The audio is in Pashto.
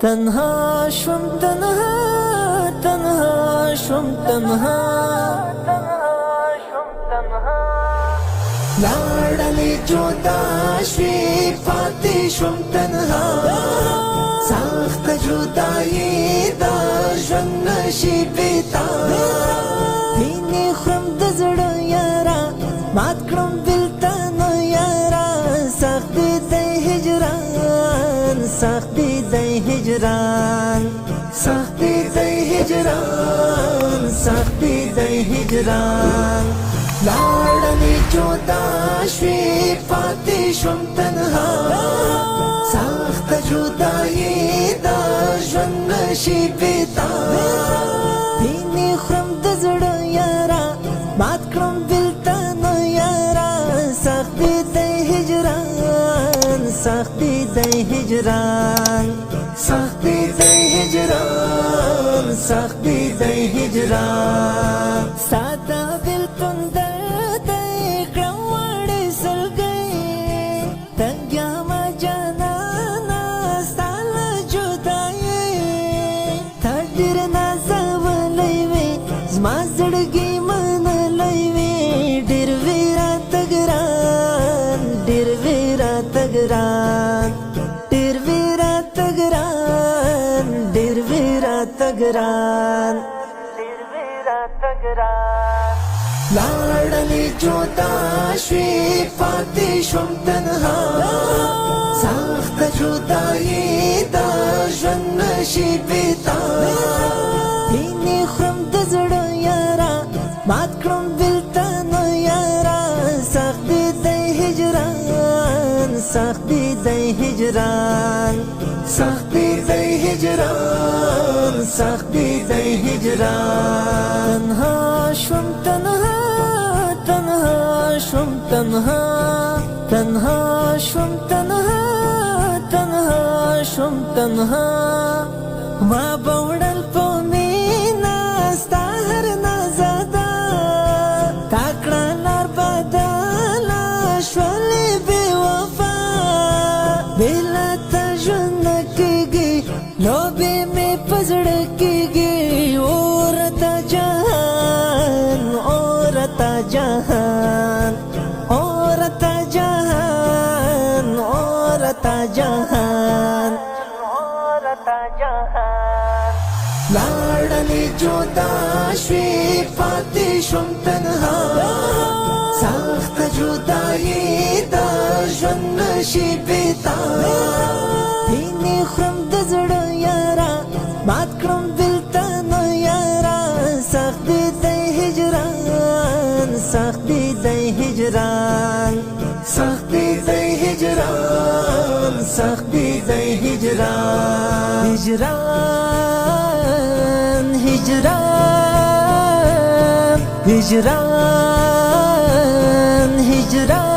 تنها شوم، تنها، تنها شوم، تنها، تنها شوم، تنها. لاړلې جدا شوې، پاتې شوم تنها. سخت جدایي دا، ژوند نشي بیتا. وینې خورم د زړه یارا، مات کړم بلتان یارا. سخت دی هجران، سخت دی هجران، سخت دی هجران، سخت دی هجران. لاړلې جدا شوې، پاتې شوم تنها. سخت جدایي دا، ژوند نشي بیتا. وینې خورم د زړه یارا، مات کړم بلتان یارا. سخت دی هجران، سخت دی هجران، سخت دی هجران، سخت دی هجران. ساده بلتون درد کړم وړې سلګۍ، تنګیا ما جانانا ستاله جدایي. تا ډېر نازولی وې، زما زړګي منلی وې. ډېر وې راته ګران، ډېر وې راته ګران، ډېر وې راته ګران، ډېر وې راته ګران، ډېر وې راته ګران. لاړلې جدا شوې، پاتې شوم تنها. سخت جدایي دا، ژوند نشي بیتا. وینې خورم د زړه یارا، مات کړم بلتان یارا. سخت دی هجران، سخت دی هجران، سخت دی هجران، سخت دی هجران. تنها شوم، تنها، تنها شوم، تنها، تنها شوم، تنها، تنها شوم، تنها. ما بوړل په مینا ستا هر نازده، تا کړه لار بدله، شولې بې وفا. بلا ته ژوند کېږي، لوبې مې په زړه کېږي. اورته جهان، اورته جهان، اورته جهان، اورته جهان، اورته جهان. لاړلې جدا شوې، پاتې شوم تنها. سخت جدایي دا، ژوند نشي بیتا. وینې خورم د زړه یارا، مات کړم بلتان یارا. سخت دی هجران، سخت دی هجران، سخت دی هجران، سخت دی هجران. هجران، هجران، هجران، هجران.